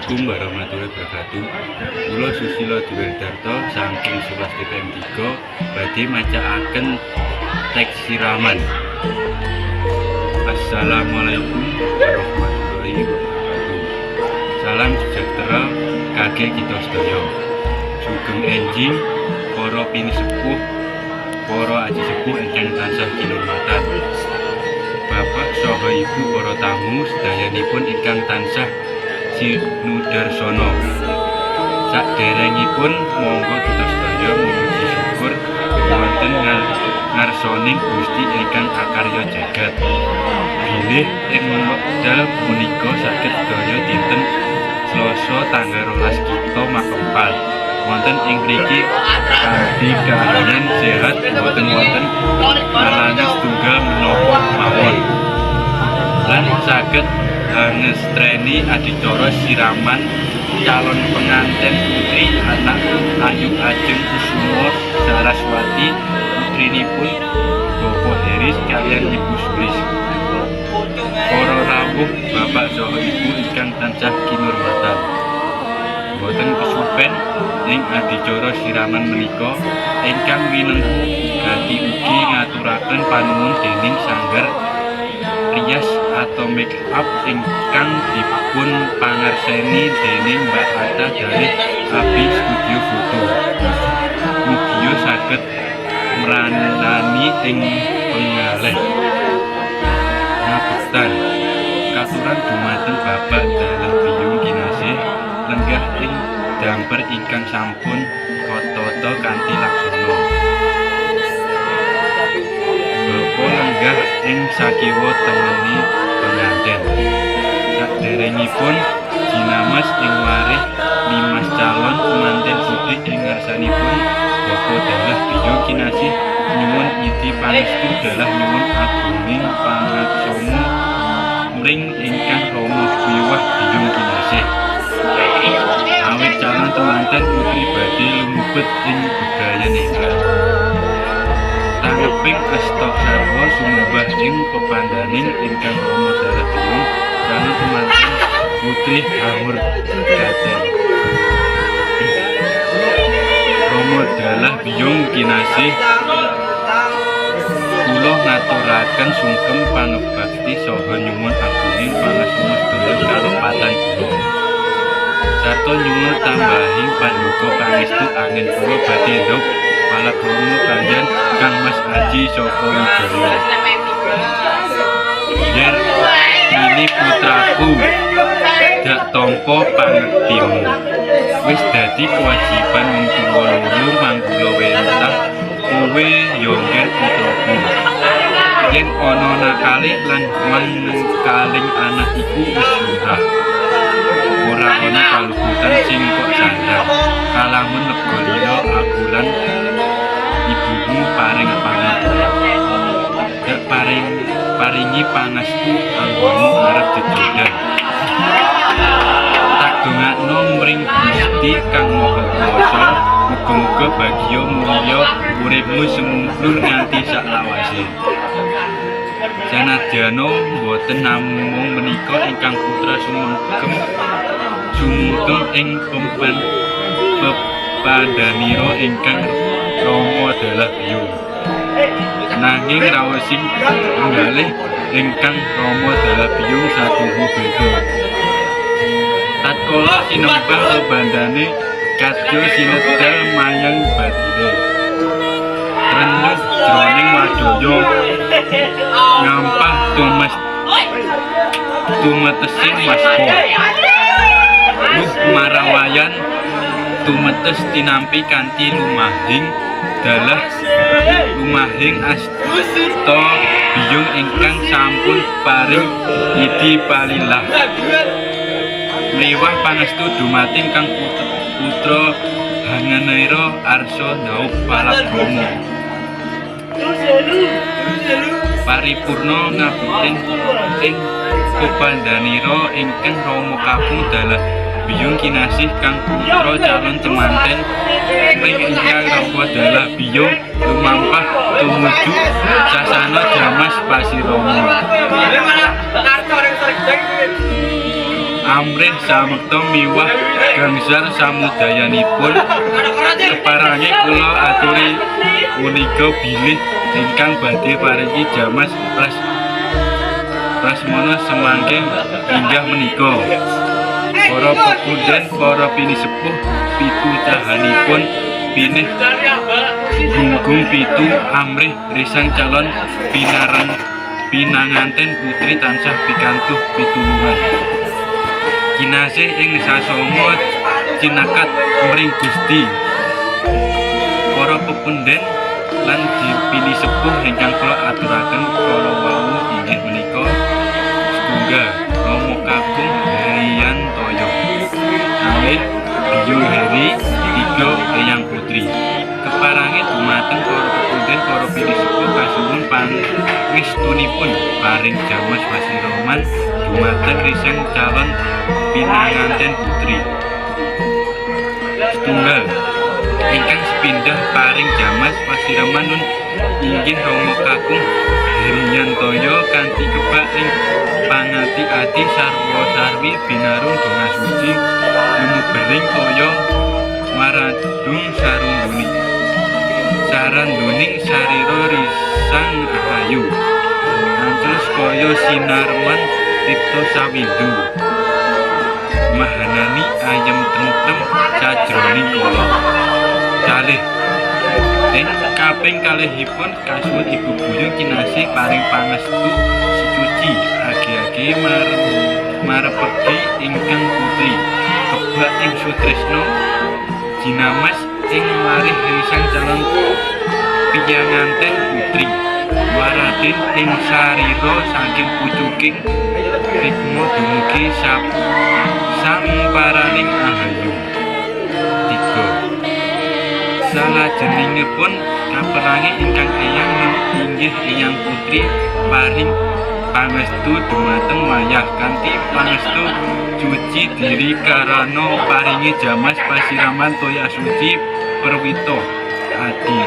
Assalamualaikum warahmatullahi wabarakatuh. Kula Susilo Dwi Darto saking 11 TPM 3 badhe macakaken teks siraman. Assalamualaikum warahmatullahi wabarakatuh. Salam sejahtera kagem kita sedaya. Sugeng enjing para pinisepuh, para aji sepuh ingkang tansah kinurmatan. Bapak saha Ibu para tamu sedayanipun ingkang tansah sinudarsana. Saderengipun monggo kita sedaya muji syukur wonten ngarsaning Gusti ingkang akarya jagat. Bilih ing wekdal punika saged sedaya dinten Selasa tanggal 12 kita makempal wonten ing mriki kanthi kahanan sehat, boten wonten halangan setunggal menapa mawon, lan saged hangestreni adicara siraman calon pengantin putri anak Ayu Ajeng Kusuma Saraswati, putrinipun Bapak Heris kaliyan Ibu Sulis. Para rawuh, bapak saha ibu ingkang tansah kinurmatan, boten kesupen ing adicara siraman menika ingkang winengku gati ugi ngaturaken panuwun dening sanggar rias atau make up ingkang dipun pangarseni dening Mbak Atta dari Abi Studio Foto. Mugia saged mranani ing pengalih. Ngabektan katuran dumateng Bapak dalah biyung kinasih lenggah ing damper ingkang sampun katata kanthi laksana. Bapa lenggah ing sakiwa tengene penganten. Saderengipun jinamas ing warih nimas calon manten putri ing ngarsanipun Bapa dalah biyung kinasih nyuwun idi pangestu dalah nyuwun agunging pangaksama mring ingkang rama wiwah biyung kinasih. Awit calon temanten putri badhe lumebet ing bebrayan ingkang tanggeping asta sarwa sumubah ing pepandaning ingkang rama dalah biyung calon temanten putri hamur gaten. Rama dalah biyung kinasih, kula ngaturaken sungkem pangebakti saha nyuwun agunging pangaksama sedaya kalepatan kula. Sarta nyuwun tambahing panduka pangestu anggen kula badhe ndhaup palakrama kaliyan Kang Mas Aji Saka Wijaya. Yer ini putraku, dak tampa pangektimu. Wis dadi kewajiban wong tuwa loro manggula wentah kowe ya, ngger putraku. Yen ana nakale lan mangkaling anak iku wis lumrah. Ora ana kaluputan sing kok sandang. Kalamun lega lila aku lan ibumu paring pangapura. Dak paring paringi pangestu anggonmu arep jejodan. Tak dongakno mring Gusti Kang Maha Kuwasa, muga-muga bagya mulya uripmu sumumplur nganti saklawase. Sanadyana boten namung menika ingkang putra sumengkem sumungkem ing pempan pepandanira ingkang rama dalah biyung. Nanging raosing penggalih ingkang rama dalah biyung sakuhu beda. Tatkala sinembah bebandane kadya sinedal mayang batine. Trenyuh jroning wadaya ngampah tumes tumetesing waspa. Luh marawayan tumetes tinampi kanthi lumahing dalah lumahing asta biyung ingkang sampun paring idi palilah. Mliwah pangestu dumateng kang putra hangeneira arsa ndhaup palakrama. Paripurna ngabekten ing pepandanira ingkang rama kakung dalah biyung kinasih kang putra calon temanten ring ingkang rama dalah biyung lumampah tumuju sasana jamas pasirama. Amrih samekta miwah gangsar samudayanipun keparenga kula aturi uliga bilih ingkang badhe paringi jamas prasmana semangke inggah menika para pepundhen, para pinisepuh pitucahanipun pinih gunggung pitu amrih risang calon pinareng pinanganten putri tansah pikantuk pitulungan kinasih ing sasama cinakat mring Gusti. Para pepundhen lan pinisepuh ingkang kula aturaken kala wau inggih menika: setunggal, Rama Kakung Heriyantoyo, kalih, Biyung Heri, tiga, Eyang Putri. Keparenga dumateng para pepundhen, para pinisepuh, kasuwun pangestunipun paring jamas pasiraman dumateng risang calon pinanganten putri. Setunggal, ingkang sepindah paring jamas pasiraman nun inggih Rama Kakung Heriyantoyo kanthi kebak ing pangati-ati sarwa sarwi binarung donga suci lumebering toya maradung sarunduni saranduning sarira risang ahayu anclus kaya sinarman tripta sawindu mahanani ayem tentrem sajroning kala. Kalih, ing kaping kalihipun kasuwun Ibu Buyung kinasih paring pangestu secuci age-age marepegi ingkang putri kebak ing sutresna jinamas ing warih risang calon piyanganten putri waradin ing sarira saking pucuking rikma dumugi samparaning ahayu. Tiga, salajengipun kaperangi ingkang eyang nun inggih Eyang Putri paring pangestu dumateng wayah kanthi pangestu cuci diri karana paringi jamas pasiraman toya suci perwita adi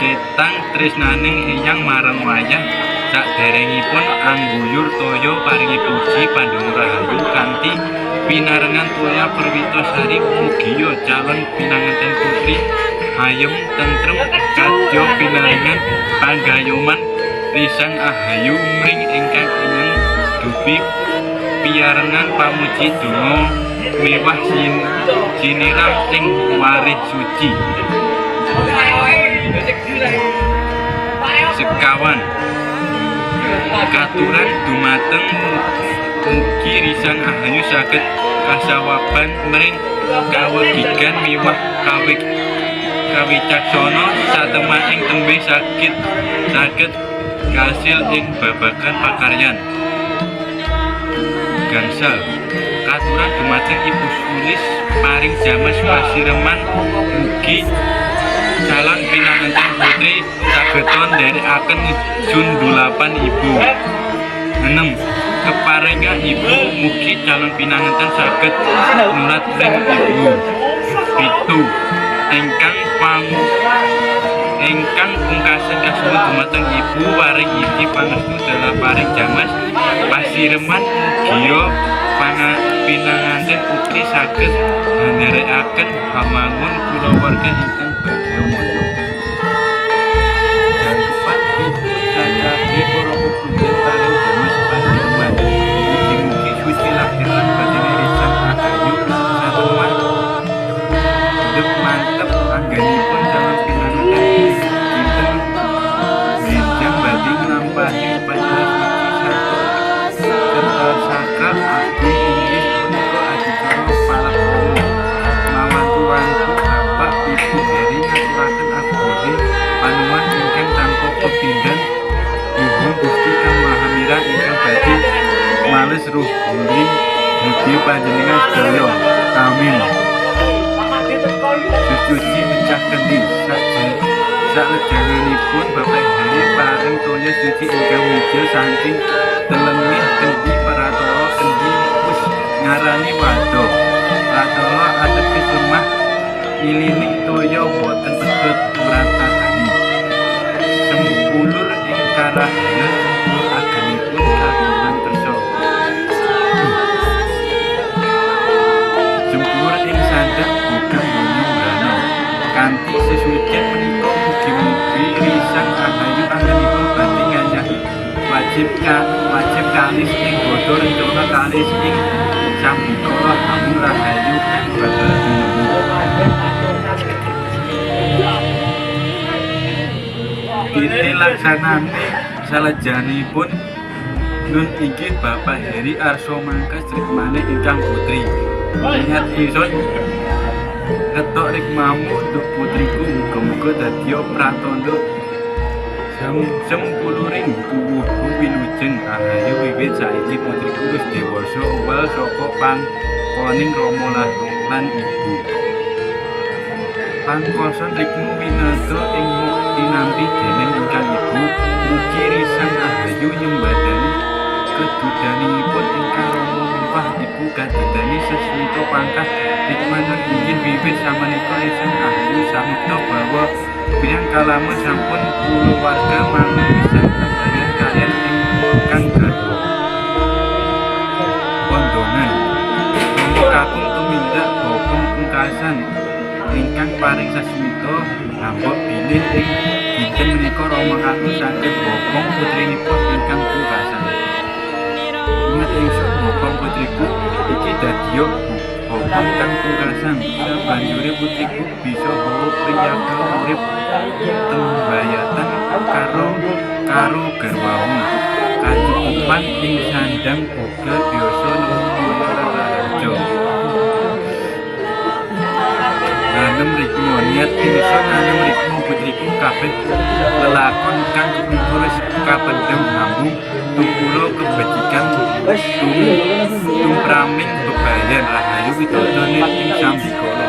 ketang tresnaning eyang marang wayah. Saderengipun angguyur toya paringi puji pandonga rahayu kanthi pinarengan toya perwita sari, mugia calon pinanganten putri ayem tentrem kadya pinaringan panggayoman risang ahayu mring ingkang eyang dupi piyarengan pamuji donga miwah siniram ing warih suci. Sekawan, katuran dumateng mugi risang ahayu saged kasawaban mring kawegigan miwah kawicaksana satemahing tembe saged saged kasil ing babagan pakaryan. Gangsal, katuran dumateng Ibu Sulis paring jamas pasireman mugi calon pinanganten putri sageta nderekaken jundulapan ibu. Enem, keparenga ibu mugi calon pinanganten saged nulat ring ibu. Pitu, ingkang pungkasan kasuwun dumateng ibu waring iji pangestu dalah paring jamas pasireman mugia pinanganten putri saged nderekaken hamangun kulawarga ingkang bagya mulya. Jangkepan pitu cacahe para pepundhen paring jamas pasireman mugi-mugi suci lahir lan batine risang ahayu satemah dep mantep anggenipun calon pinanganten kinten benjang badhe nglampahi upacara suci sarta kerta sakral agung inggih punika adicara palakrama mawantu-wantu. Bapak Ibu Heri ngaturaken agunge panuwun ingkang tanpa pepindhan nyuwun Gusti Kang Maha Mirah ingkang badhe males ruh guling budi panjenengan sedaya. Amin. Secuci mecah kendi. Saklajengipun Bapak Heri paring toya suci ingkang mijil saking telengih kendi pratala. Kendi wus ngarani wadah, pratala ateges lemah ilining toya boten pedhot mratatani. Sempulur ing karahayon, sempulur agengipun kagungan kersa. Wajib kalis ing bodho rencana kalis ing sambikala hambung rahayu kang bakal tinemu. Titi laksanane salajengipun nun inggih Bapak Heri arsa mangkas rikmane ingkang putri. Niat ingsun ngetok rikmamu nduk putriku, muga-muga dadiya pratandha sempuluring tuwuhmu wilujeng rahayu. Wiwit saiki putriku wis dewasa uwal saka pangkoning rama lan ibu. Pangkosan rikma winata ing tinampi dening ingkang ibu, mugi risang rahayu nyembadani kedudanipun ingkang rama miwah ibu kadidani sasmita pangkat rikma nun inggih wiwit samenika risang rahayu samekta bawa piyang kalamun sampun kulawarga mangun wisang bebayan kaliyan ingkang garwa. Pondongan Rama kakung tumindak bokong pungkasan ingkang paring sasmita hambok bilih ing dinten menika rama kakung saged bokong putrinipun ingkang pungkasan. Niat ingsun bokong putriku iki dadiya bokong kang pungkasan, sabanjure putriku bisa bawa priyaga urip tembayatan karo karo garwamu kacukupan ing sandang boga biyasa nemu mulya lan raharja. Nanem rikma. Niat ingsun nanem rikma putriku, kabeh lelakon kang kepungkur wis kapendhem hambung tumpula kebecikan tumraming bebayan rahayu widodo nir ing sambikala.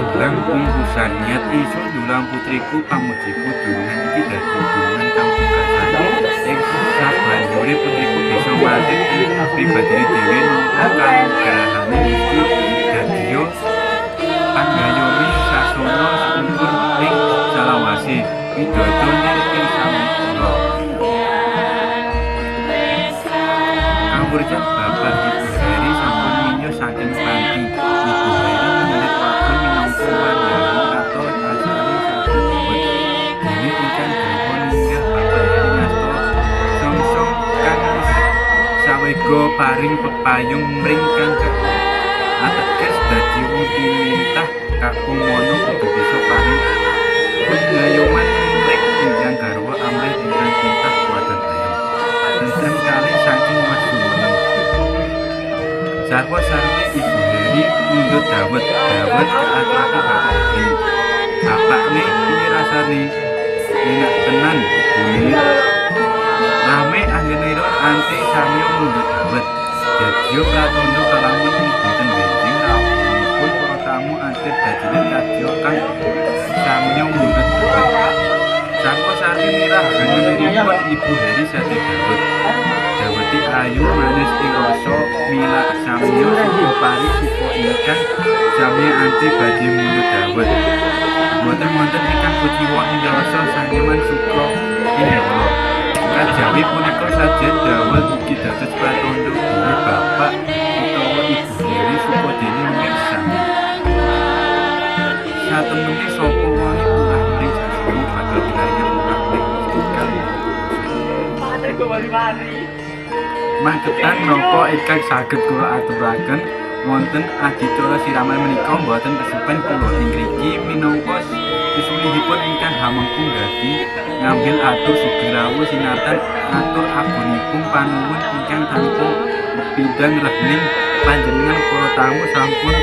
Dulang pungkusan. Niat ingsun dulang putriku pamujiku, dunungan iki dadi dunungan kang pungkasan ing sabanjure putriku bisa mandeg ing pribadine dhewe nampa kanugrahane Gusti dadiya pangayomi sasana sepungkur ing salawase widodo nir ing sambikala. Kawurjan Bapak Ibu Heri sampun miyos saking panti. Ibu Heri mendhet wadon minangka wandani tata acarane saged dawet. Dene ingkang garwa ninggal Bapak Heri ngasta songsong kang wis sawega paring pepayung mring kang garwa. Ateges dadi wong tinitah kakung wana kudu bisa paring pengayoman mring ingkang garwa amrih ingkang titah wadon ayem tentrem kalih saking Mas Suwono. Sarwa sarwi Ibu Heri mundhut dawet dawet keakrabe Bapak Heri. Bapakne piye rasane? Enak tenan, Bune. Rame anggenira anti samya mundhut dawet. Dadiya pratandha kalamun ing dinten benjing rawuhipun para tamu akhir dajinan kadya kang samya mundhut dawet. Sarwa sarwi mirah anggenipun Ibu Heri sade dawet. Daweti ayu manis ing rasa mila samya suka pari suka ingkang samya anti badhe mundhut dawet. Boten wonten ingkang kuciwa ing rasa sanyeman suka ing yola. Kajawi punika sajen dawet ugi dados pratandha bilih bapak utawa Ibu Heri suka dene mring sami. Satemene sapa wae turah mring sasana bakal pinaringan turah mring Gusti Kang Maha Kuwasa. Magetan napa ingkang saged kula aturaken wonten adicara siraman menika boten kesupen kula ing ngriki minangka sesulihipun ingkang hamengku gati ngambil atur sugeng rawuh sinartan atur agunipun panuwun ingkang tanpa pidang rehning panjenengan para tamu sampun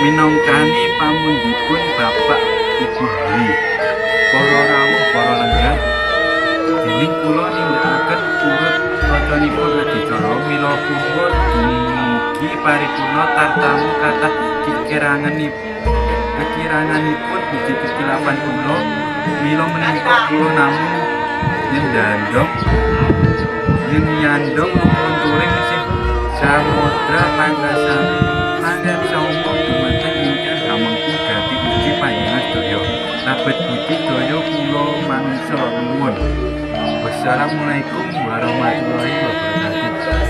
minangkani pamundhutipun Bapak Ibu Heri. Para rawuh, para lenggah, dening kula nindakaken urut wacanipun adicara mila kula dumugi paripurna tartamu kathah kekiranganipun ugi kekilapan kula, mila menika kula namung nyandhong lunturing sih samodra pangaksama dumateng ingkang hamengku gati ugi panjenengan sedaya. Labet budi daya kula manungsa nuwun. Wassalamualaikum warahmatullahi wabarakatuh.